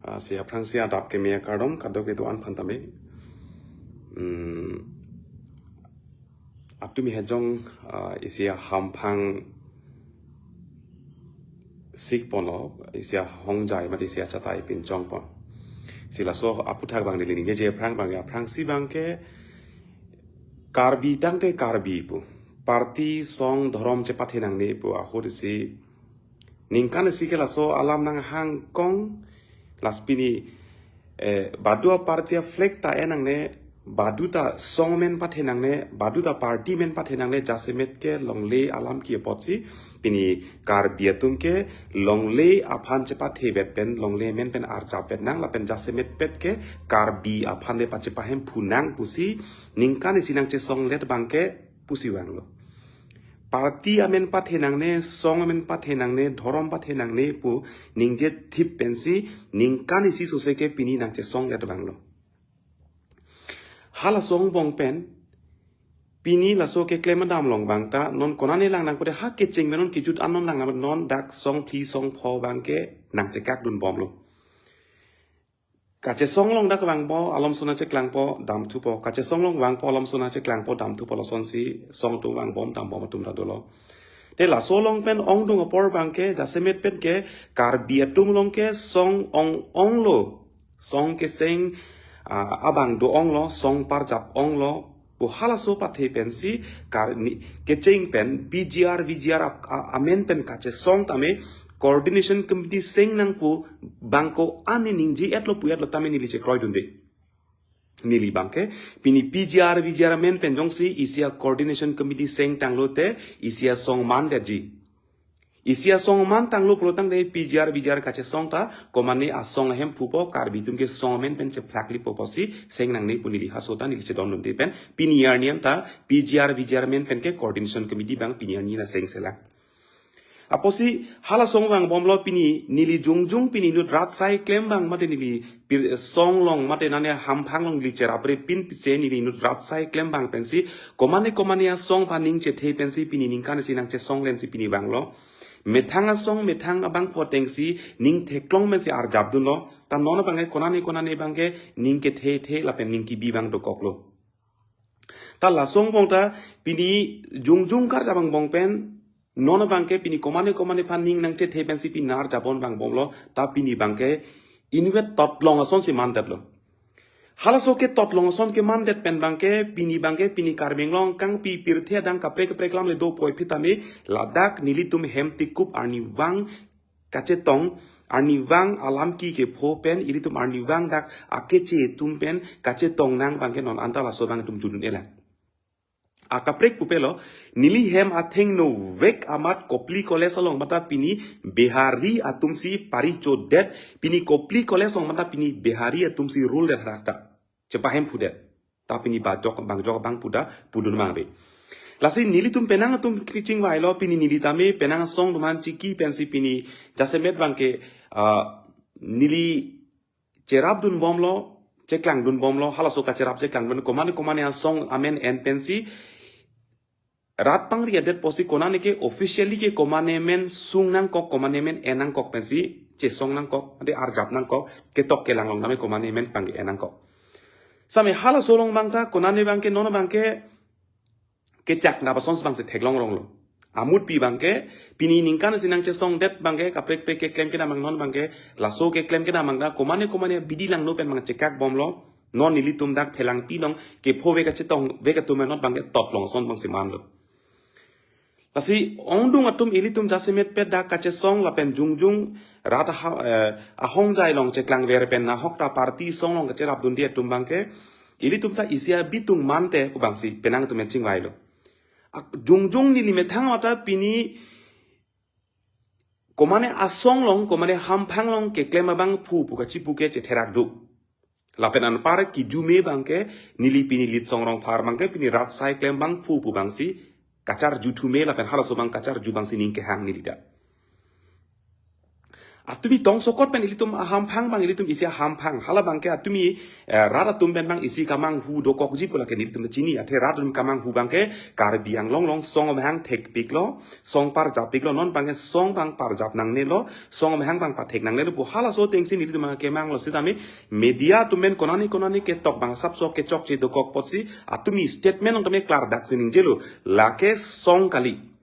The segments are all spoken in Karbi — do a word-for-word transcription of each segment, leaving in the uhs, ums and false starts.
Ah, si aphrangsi adap keme akardom kadokave do-an aphan tame. Hmm, atumi hejong, ah, isi ahamphang sik pono, isi ahongjai mate isi achatai pinchong pon. Si laso aputhak abang neli ningjeje aphrang abang, aphrangsi abangke Karbi tangte Karbi pu. Party, song, dhorom chepathe nangne pu ahut isi ningkan isi ke laso alam nanghang kong, lasi pini, eh, badu aparty aflag ta en nangne, badu ta song amen pathe nangne, badu ta party amen pathe nangne, jasemet ke longle alam ke apotsi pini Karbi atum ke longle aphan chepathe vet pen, longle amen pen arjap vet nang, lapen jasemet pet ke Karbi aphan le pachepahemphu nang pusi ningkan isi nangchesonglet abangke pusi vanglo. Party amen pathe nangne, song amen pathe nangne, dhorom pathe nangne pu ningje thip pensi ningkan isi sose ke pini nangchesonglet vanglo. Hala song bong pen pini laso keklem adam along abang ta non konane lang nang pute ha kecheng pen non kejut an non lang nang non dak song phli song pho abangke nangchekak dunbomlo. Kachesong along dak vangpo, alomso nangcheklangpo, damthupo. Kachesong along vangpo, alomso nangcheklangpo, damthupo, lasonsi song atum vangbom dambom atum ta dolo. Te laso along pen ongdung apor abangke, jasemet pen ke, Karbi atum along ke song ong-onglo. Song keseng, ah, abang do-onglo, song parjap-onglo. Pu halaso pathe pensi Kar-, ni, kecheng pen P G R, V G R ap-, a-, amen pen kachesong tame coordination committee seng nang pu abang ko-an ne ningje-etlo pu-etlo tame neli chekroidunde. Neli abangke pini P G R, V G R amen pen jongsi isi a-coordination committee seng tanglo te isi asong mandetji. Isi asong man tanglo pulo tangte P G R, V G R kachesong ta, komane asong ahemphu po, Karbi atum ke song amen pen chephlak lipo pusi seng nangne pu neli haso ta neli chedondunde pen, pini arni an ta P G R, V G R amen pen ke coordination committee abang pini arni an aseng selang. Apotsi hala song vangbomlo pini neli jongjong pini inut rat asai klem abang mate neli pir-, song along mate nane hamphang along neli cheraprepin pise neli inut rat asai klem abang pensi komane komane asong aphan ning chethe pensi pini ningkan isi nangchesonglensi pini vanglo. Methang asong methang abang potengsi ning theklong pensi arjapdunlo. Ta non abangke konane konane abangke ning kethe the lapen ning kebi abang dokoklo. Ta lasong bong ta pini jongjong karjap angbong pen non abangke pini komane komane aphan ning nangchethe pensi pini arjapbom vangbomlo, ta pini abangke inutvet totlong asonsi mandetlo. Halaso ke totlong ason kemandet pen abangke pini abangke pini Karbi Anglong kangpi pirthe adang kaprek kaprek alam le do puvoiphit tame ladak nelitum hem tikup arnivang kachetong, arnivang alam ki kepho pen, ilitum arnivang dak akeche atum pen kachetong nang abangke non anta laso abang itum judun-elang. Akaprek pupelo, neli hem athengno vek amat Kopili College along mata pini Bihari atumsi parichodet, pini Kopili College along mata pini Bihari atumsi rule det rakta. Chepahemphudet. Ta pini bajok bangjok abang puda pudun abang ave. Lasi nelitum penang atum kechingvailo pini neli tame penang asong atum aphan chiki pensi pini jasemet abangke, ah, neli cherapdunbomlo, cheklangdunbomlo, halaso kacherap cheklangdun komane komane asong amen en pensi rat pangri adet pusi konane ke officially ke komane amen sung nangkok, komane amen en nangkok pensi chesong nangkok, ante arjap nangkok, ketok kelang along tame komane amen pang en nangkok. Same halaso along abang ta konane abangke non abangke kechak nap asonsi abangsi theklong ronglo. Amutpi abangke pini ningkan isi nangchesongdet abangke kaprek kaprek keklem kedam abang non abangke laso keklem kedam abang ta komane komane abidi langno pen abang chekakbomlo. Non nelitum dak Phelangpi along kepho vek kachetong vek atum non abangke totlong ason abangsi manlo. Lasi ongdung atum ilitum jasemet pet dak kachesong lapen jongjong rat aha, eh, ahongjai along cheklangver pen nahok ta party song along kacherapdunde atum abangke ilitum ta isi abitung mante pu abangsi penang atum pen chingvailo. Ak-, jongjong neli methang mata pini komane asong along, komane hamphang along keklem abangphu pu kachipu ke chetherak do. Lapen anpar kijume abangke neli pini Litsong Rongphar abangke pini rat asai klem abangphu pu abangsi kacharjuthume lapen halaso abang kacharju abangsi ning kehang neli ta. Atumi tongsokot pen ilitum ahamphang abang, ilitum isi ahamphang. Hala abangke atumi, eh, rat atum pen abang isi kamanghu dokokji pu lake nelitum chini. Athe rat atum kamanghu abangke Karbi Anglong along song amahang thekpiklo, song parjappiklo, non abangke song abang parjap nangnelo, song amahang abang pathek nangnelo pu halaso atengsi nelitum abangke kemanglo sitame media atum pen konani konani ketok abang asapso kechokche dokok apotsi atumi statement along tame klardak si ningjelo, lake song kali.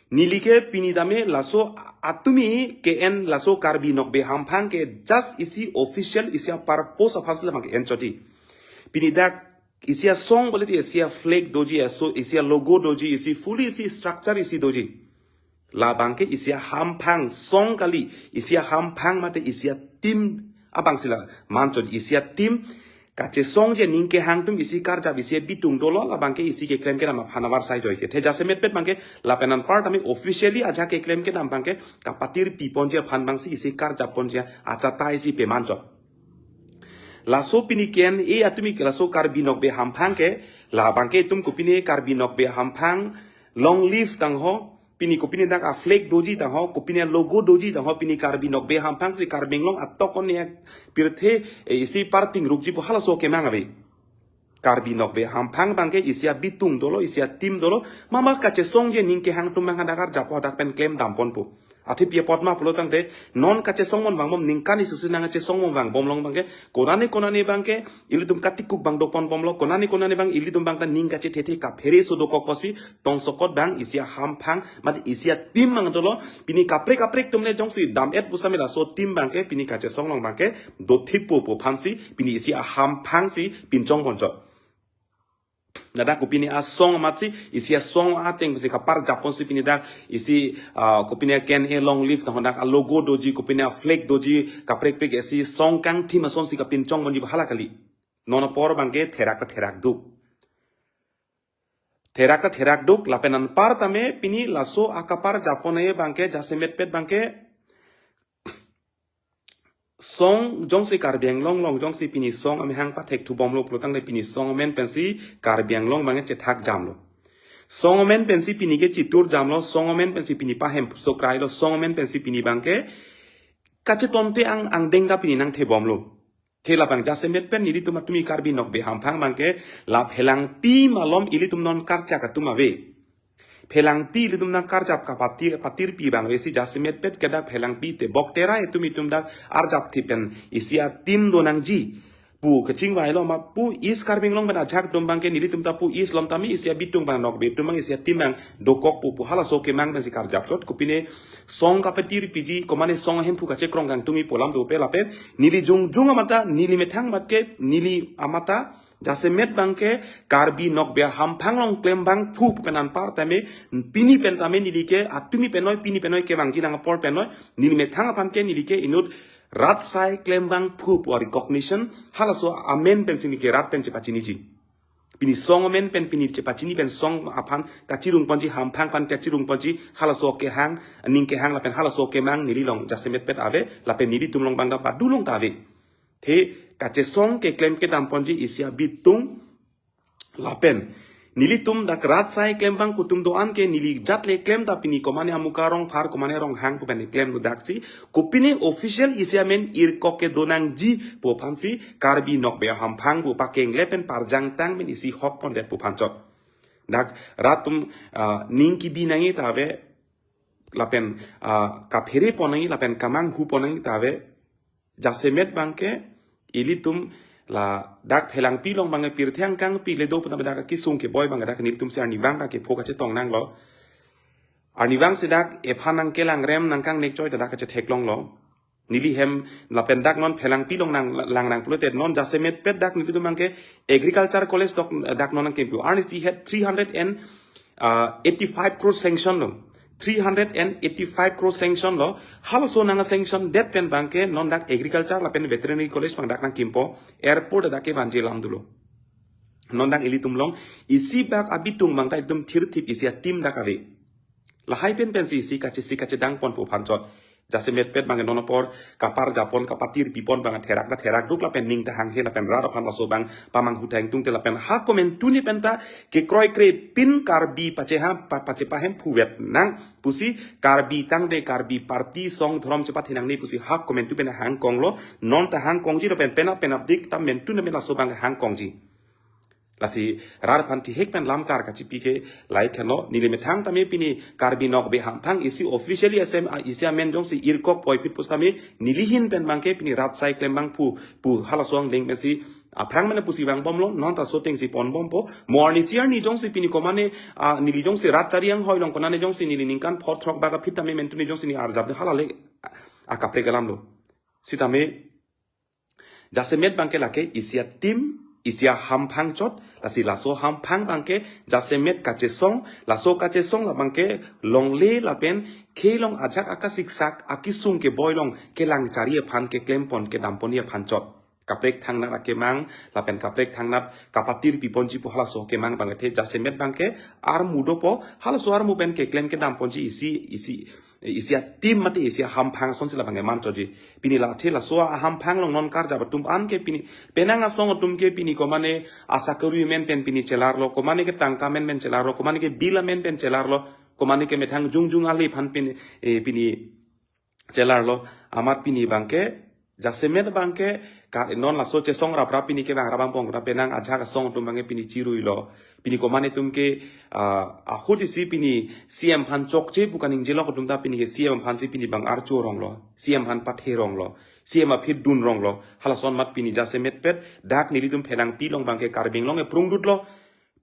Neli ke pini tame laso atumi ke-en laso Karbi Nokbe Hamphang ke just isi official isi apurpose aphansi labang ke-en chot di. Pini dak isi asong boleti isi aflag doji, aso isi alogo doji, isi fully isi structure isi doji. Labang ke isi ahamphang song kali, isi ahamphang mate isi ateam abangsi la man chot di, isi ateam kachesongji aning kehang atum isi karjap isi abitung dolo, labang ke isi keklem kedam aphan avarsai joike. Athe jasemetpet abangke lapen anpar tame officially ajahak keklem kedam abangke kapatirpi ponji aphan abangsi isi karjap ponji achatai si peman chot. Laso pini ke-en e atumi ke laso Karbi Nokbe Hamphang ke, labang ke itum kopine Karbi Nokbe Hamphang long live tangho, pini kopine dak aflag doji tangho, kopine logo doji tangho, pini Karbi Nokbe Hamphang si Karbi Anglong atok on ya pirthe, eh, isi parting rukji pu halaso kemang ave. Karbi Nokbe Hamphang abangke isi abitung dolo, isi ateam dolo, mama kachesongji aning kehang atum abang hadak arjap hadak pen klem damponpo. Athe pi apot ma pulo tangte, non kachesongpon vangbom, ningkan isusi nangkachesongpon vangbom along abangke, konani konani abangke ilitum katikuk abang doponbomlo, konani konani abang ilitum abang ta ning kachethethe kaphere so dokok apotsi tongsokot abang isi ahamphang mate isi ateam abang dolo, pini kaprek kaprek atum le jongsi dam-et pusitame laso team abangke pini kachesong along abangke dothippo pu aphansi pini isi ahamphang si pinchongpon chot. Ladak kopine asong amatsi, isi asong atengsi kaparjapponsi pini dak isi, ah, kopine ke-en e long live tangho, dak alogo doji, kopine aflag doji, kaprek prek isi song kangthim asonsi kapinchongponji hala kali. Non apor abangke therak ta therak duk. Therak ta therak duk, lapen anpar tame pini laso akaparjappon e abangke jasemetpet abangke song jongsi Karbi Anglong along jongsi pini song amahang pathekthubomlo pulo tangte pini song amen pensi Karbi Anglong abangke chethak jamlo. Song amen pensi pini ke chitur jamlo, song amen pensi pini pahem so krailo, song amen pensi pini abangke kachetonte ang angdeng ta pini nangthebomlo. Athe labang jasemet pen nelitum atumi Karbi Nokbe Hamphang abangke la phelangpi malom ilitum non karchak atum ave. Phelangpi ilitum nangkarjap kapatir, patirpi abang avesi jasemetpet ke dak phelangpi tebok tera itum itum dak arjapthip pen isi ateam do nangji pu kachingvailo ma pu East Karbi Anglong pen ajahak atum abangke nelitum ta pu East along tame isi abitung abang Nokbe atum abang isi ateam abang dokokpo pu halaso kemang pensi karjap chot, kopine song kapatirpiji, komane song ahemphu kachekrong kangtungji pu alam dope lapen neli jongjong amata, neli methang amat ke, neli amata jasemet abangke Karbi Nokbe Hamphang along klem abangphu pen anpar tame, pini pen tame neli ke atumi penoi, pini penoi kevangji nang apor penoi, neli methang aphan ke neli ke inut rat asai klem abangphu pu recognition halaso amen pensi neli ke rat pen chepachiniji. Pini song amen pen pini chepachini pen song aphan kachirungponji, hamphang aphan kachirungponji, halaso kehang, aning kehang lapen halaso kemang neli along jasemetpet ave, lapen nelitum along abang ta padulong ta ave. Athe kachesong keklem kedamponji isi abitung lapen nelitum dak rat asai klem abang kutum do-an ke neli jat le klem ta pini komane Amukha Rongphar, komane Ronghang pu pen klemlo daksi, kopine official isi amen irkok kedo nangji pu aphansi Karbi Nokbe Hamphang pu pakeng le pen parjangtang pen isi hokpondet pu aphan chot. Dak rat atum, ah, ning kebi nangji ta ave, lapen, ah, kapherepon nangji lapen kamanghupon nangji ta ave. Jasemet abangke ilitum ladak phelangpi along abangke pirthe angkangpi le do pu tame dak kesung keboi abang dak nelitum si arnivang dak kepho kachetong nanglo. Arnivang si dak ephan nangkelangrem nangkangnek choi ta dak kachetheklonglo. Neli hem lapen dak non phelangpi along nanglang nang pulote non jasemetpet dak nelitum abangke agriculture college dok dak non nangkempu. Arnisi het three hundred and, uh, eighty-five crore sanction lo. Three hundred and eighty-five crore sanction lo. Halaso nangsanction det pen abangke non dak agriculture lapen veterinary college abang dak nangkimpo, airport dak kevanji alam dolo. Non dak ilitum along isi bak abitung abang ta ilitum thirthip isi ateam dak ave. Lahai pen pensi isi kache isi kachedangpon pu aphan chot. Jasemet pet bang non apor kaparjapon kapatirpipon bang therak ta therak duk lapen ning ta hanghe lapen rat aphan laso bang pamanghu thang tung te lapen ha komantu ni penta kekroikre pin Karbi pache ha pa, pache pahemphu vet nang pusi Karbi tangte Karbi party song dhorom chepathenang ni pusi ha komantu pen hangkong lo non ta hangkongji lapen pena pena dik ta mentu na men laso bang hangkongji. Lasi rat aphan thihek pen lam klar kachipi ke lai kheno neli methang tame pini Karbi Nokbe Hamphang isi officially asem a isi amen jongsi irkok poipit pusitame neli hin pen bangke pini rat sai klem bangphu pu halaso angdeng pensi aphrang mane pusi vangbomlo non ta so tengsi ponbompo mo arnisi arni jongsi pini komane a neli jongsi rat chari anghoi long konane jongsi neli ningkan phothrok bak aphi tame mentu ni jongsi ni arjap de halale a kaprek alam lo. Sitame Jasemet bangke lake isi atim, isi ahamphang chot, lasi laso hamphang bangke jasemet kachesong, laso kachesong la bangke longle lapen khelong ajak akasiksak akisung keboi long kelang chari aphan keklempon kedampon aphan chot. Kaprek thangnat akemang, lapen kaprek thangnat kapatirpipon ji pu halaso kemang bangke jasemet bangke armu dopo, halaso armu pen keklem kedampon ji isi, isi, isi atim mate isi ahamphang asonsi la bangke manchotji. Pini la athe laso ahamphang long non karjap atum an ke pini penang asong atum ke pini komane asakori amen pen pini chelarlo, komane ke tangka amen pen chelarlo, komane ke bill amen pen chelarlo, komane ke methang jongjong ale aphan pini, eh, pini chelarlo, amat pini bangke jasemet bangke ka non laso chesong raprap pini ke bang rabang pong ra penang ajak asong atum bangke pini chiruilo. Pini komane atum ke ah, ahut isi pini C M aphan chokche pu kaningjelo atum ta pini ke C M aphan si pini bang archo ronglo, C M aphan pathe ronglo, C M aphi dun ronglo. Halason mat pini jasemet pet dak nelitum phelangpi long bangke Karbi Anglong eprung dutlo.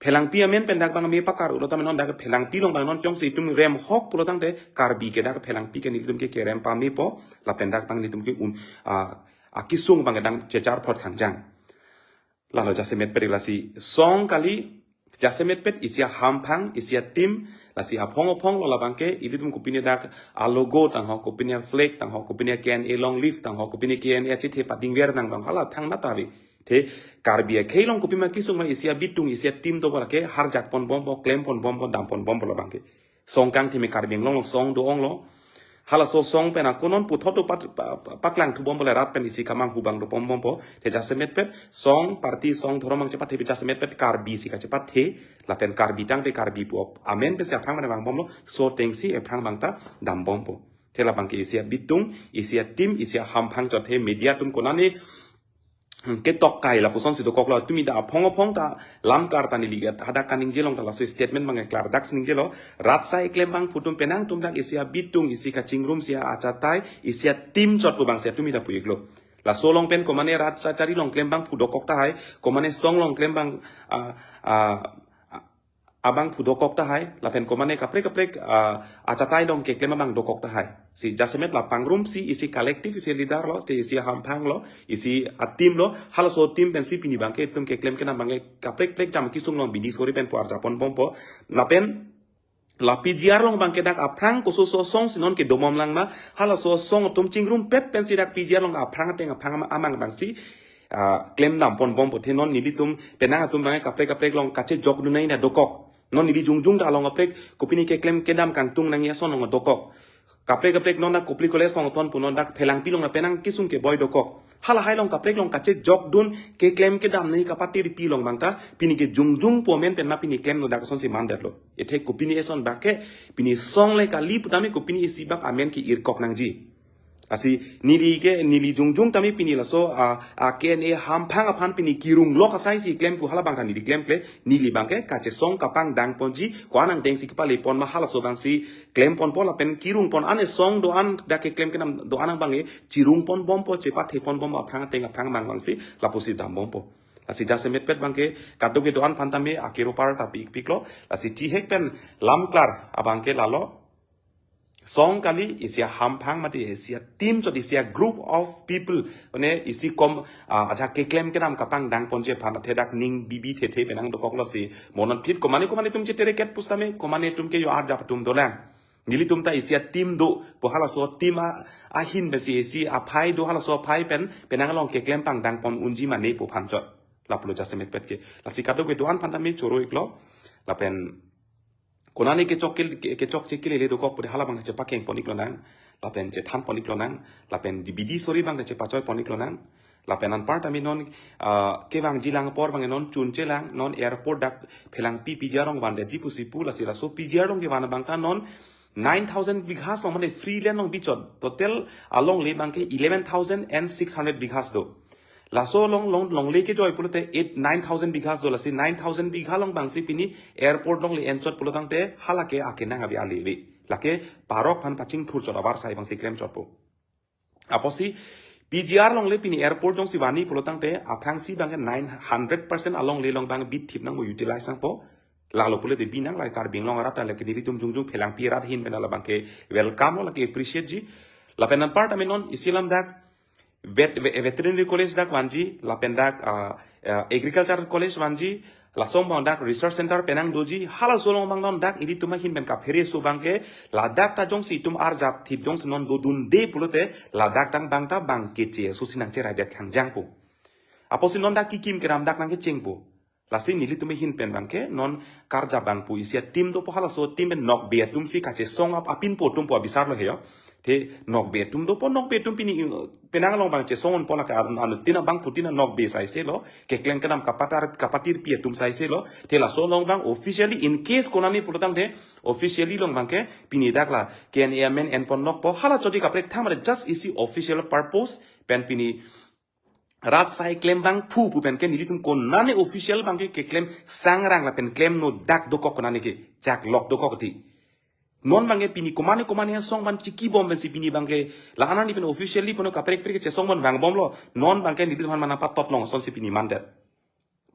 Phelangpi amen pen dak bang me pakar ulo tame non dak phelangpi long bang non jongsi itum rem hok pulo tangte Karbi ke dak phelangpi ke nelitum ke kerem pamepo lapen dak bang nelitum ke un ah, akisung bang dang chechar phot khangjang. Lalo jasemet pet lasi song kali, jasemet pet isi ahamphang, isi atim, lasi aphong aphong lo la bangke ilitum kopine dak alogo tangho, kopine flag tangho, kopine K N A long live tangho, kopine K N A chithe padingver nang bang hala thangnat ave. The Karbi akhei long kopima kisung ma isi abitung, isi atim to bola ke harjak ponbompo, klem ponbompo, dam ponbompo la bangke. Song kangthimi Karbi Anglong long song do-onglo. Halaso song pen ako non puthot do pat pa- pa- paklang thubompo le rat pen isi kamanghu bang do ponbompo. The jasemet pet song party song dhorom ang chepathe jasemet pet Karbi si kachepathe. Lapen Karbi tangte Karbi pu amen pensi aphrang mane vangbomlo. So tengsi aphrang bang ta dambompo. The la bangke isi abitung, isi atim, isi ahamphang chot he media atum konane ketok kai lapusonsi dokoklo tumi da aphong aphong ta lam klar ta neli hadak kaningje long ta laso statement bang klardak si ningjelo rat sai klem bangphu atum penang atum dak isi abitung isi kachingrum si achatai isi atim chot pu bangsi tumi da pu-iklo. Laso along pen komane rat sai chari long klem bangphu dokok tahai, komane song long klem bang ah, ah, abangphu dokok tahai, lapen komane kaprek kaprek ah, achatai long keklem abang dokok tahai. Si jasemet la pangrum si isi collective isi leader lo, si isi hamphang lo, isi atim lo, halaso atim pensi pini bangke atum keklem kenam bangke kaprek kaprek jam kisung long bini sori pen puar japon bompo. Lapen la P G R long bangke dak aphrang koso so song si non ke domom lang ma, halaso song atum chingrum pet pensi dak P G R long aphrang ateng aphrang ama- amang bangsi ah, klem dam ponbompo the non nelitum penang atum bangke kaprek kaprek long kachejok dunai na dokok. Non neli jongjong ta along kaprek kopine keklem kedam kangtung nangji ason long dokok. Kaprek kaprek non dak Kopili College long thon pu non dak phelangpi long na penang kisung keboi dokok. Halahai long kaprek long kachejok dun keklem kedam nangji kapatirpi long bang ta pini ke jongjong pu amen pen ma pini klem no dak asonsi mandetlo. Ethe kopine eson bangke pini song le kali putame kopine isi bak amen ke irkok nangji. Lasi neli ke neli jongjong tame pini laso ah, ah, K N A hamphang aphan pini kirung lok asai si klem ku hala bang ta neli klem kle neli bangke kachesong kapangdang ponji ko-an angdeng si kepale pon ma halaso bangsi klem ponpo lapen kirung pon ane song do-an dak keklem kenam do-an ang bangke chirung ponbompo chepathe ponbompo aphrang ateng aphrang bang bangsi lapusi dambompo. Lasi jasemet pet bangke kadokave do-an aphan tame akero par ta pikpiklo. Lasi thihek pen lam klar abangke lalo. Song kali isi ahamphang mate isi atim chot isi agroup of people. Mane isi kom ah, ajak keklem kenam kapangdang ponji aphan the dak ning bibi thethe penang dokoklo si. Mo non phit komane komane atum chetere ket pusitame komane atum ke yo arjap atum dolang. Nelitum ta isi atim do pu halaso atim a- ahin pensi isi aphai do halaso aphai pen penang along keklem pangdang pon unji mane pu aphan chot. Lapulo jasemet pet ke. Lasi kadokave do-an aphan tame choro-iklo. Lapen konane kechok ke- ke- kechokche kelele dokok pute hala bang chepakeng pon-iklo nang. Lapen chethan pon-ik lonang, lapen di bidi sori abang chepachoi pon-ik lonang. Lapen anparta mi non, ah, kevangji lang apor abang non chunche lang, non airport dak Phelangpi P G R along vandetji pusi pu, lasi laso P G R along kevan abang ta non nine thousand bighas along mane free land along bichot. Total alongle abang ke eleven thousand and six hundred bighas do. Laso along, along, alongle kejoi pulote eight, nine thousand bighas do, lasi nine thousand bigha along abangsi pini airport alongle enchot pulo tangte hala ke akenang ave ale ave. Lake parok aphan pachingthur chot avarsai abangsi klem chotpo. Apotsi P G R alongle pini airport jongsi vani pulo tangte aphrangsi abang ke nine hundred percent alongle along abang bithip nangpo, utilize nangpo. Lalo pulote binang, lake Karbi Anglong arat, lake nelitum jongjong Phelangpi arat ahin pen labang ke welcome lo, lake appreciate ji. Lapen anparta mi non isi alam dak vet-, ve-, veterinary college dak vanji, lapen dak, ah, ah, agriculture college vanji, laso abang dak research center penang doji, halaso along abang non dak ilitum ahin pen kaphere so abang ke, ladak ta jongsi itum arjapthip jongsi non dodunde pulote, ladak dang abang ta abang keche aso si nangcheraidet khangjangpo. Apotsi non dak kekim keram dak nangkechengpo. Lasi nelitum ahin pen abang ke non karjap abang pu isi a-team dopo, halaso team pen nokbe atum si kachesong ap apin po atum po abisar lo he yo. Te nokbe atum dopo, nokbe atum pini, uh, penang along abang chesong unpo, lake an-, anuttin abangphutin anokbe saise lo, keklem kedam kapatar kapatirpi atum saise lo. Te laso along abang officially, in case konane pulo tangte officially along abang ke pini dak la K N A amen enpon nokpo, hala chodi kaprek thang mare, just isi official purpose pen pini rat sai klem abangphu pu pen ke nelitum konane official abang ke keklem sangrang lapen klemno dak dokok konane ke, chak lok dokok ti. Non abang ke pini komane komane asong abang chiki bom pensi pini abang ke la-an arni pen officially puno kaprek prek chesong abang vangbom lo. Non abang ke nelitum aphan mana patot long asonsi pini mandet.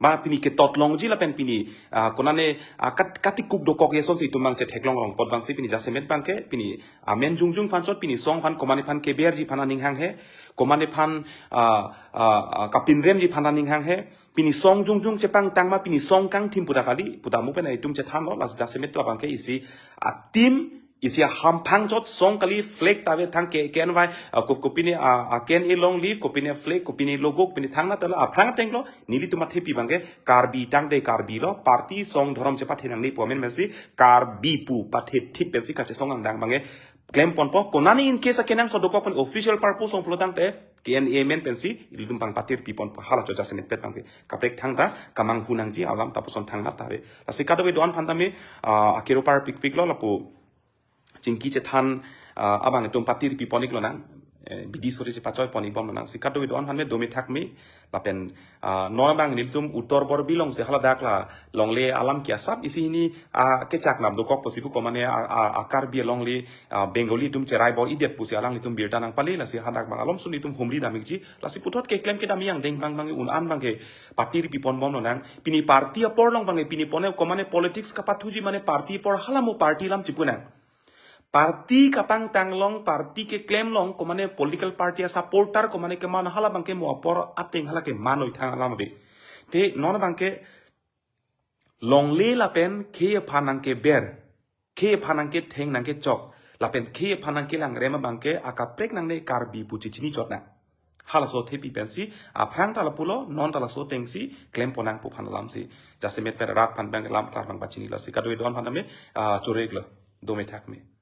Ma pini ketot longji lapen pini, ah, konane, ah, kat-, katikuk dokok asonsi itum abang chetheklong rong apot abangsi pini jasemet abang ke pini amen jongjong aphan chot, pini song aphan komane aphan keberji aphan aning hanghe, komane aphan, ah, ah, ah, kapinremji aphan aning hanghe, pini song jongjong chepangtang ma pini song kangthim pu ta kali, pu ta mo pen itum chethan lo, lasi jasemet labang ke isi a-team, isi ahamphang chot song kali, flag ta ave thang ke, K N Y, ah, ko-, kopine, ah, ah, K N A long live, kopine flag, kopine logo, kopine thangnatthu lo, aphrang ateng lo, nelitum athepi abang ke, Karbi tangte Karbi lo, party song dhorom chepathe nangne pu amen pensi, Karbi pu pathe thip pensi kachesong angdeng abang ke klem ponpo, konane in case akenangsot dokok pen official purpose along pulo tangte, K N A amen pensi, ilitum abang patirpi ponpo, hala chot jasemet pet abang ke. Kaprek thangta, kamanghu nangji alam ta puson thangnatthu ave. Lasi kadokave do-an aphan tame, ah, akero parpikpik lo lapu chingki chethan, ah, abang itum patirpi pon-ik lonang, eh, bidi sori chepachoi pon-ik bom lonang. Si kadokave do-an aphan me dome thak me, lapen, ah, non abang nelitum Uttar Borbil alongsi haladak la longle alam ke asap isi hini, ah, kechak nap dokok pusi pu komane, ah, ah, ah, Karbi alongle, ah, Bengali atum cherai bor-idet pusi alanglitum birta nangpale, lasi hadak abang alomsun itum humri dam-ikji, lasi puthot keklem kedam angdeng abang abang un-an abang ke patirpi pon bom lonang. Pini party apor along abang ke pini pone komane politics kapathuji mane party apor hala mo party alam chipunang. Party kapangtang long, party keklem long, komane political party a-supporter, komane keman hala abang ke mo apor ateng hala keman noi thang alam ave. Te non abang ke longle lapen khei aphan nangkeber, khei aphan nangketheng nangkechok, lapen khei aphan nangkelangrem abang ke akaprek nangne Karbi pu chichini chot nang. Halaso athepi pensi, aphrang ta lapulo, non ta laso atengsi klem ponnang pu aphan alamsi. Jasemet pen rat aphan abang lam klar abang pachini lo, si kadokave do-an aphan tame, ah, chorek lo, dome thak me.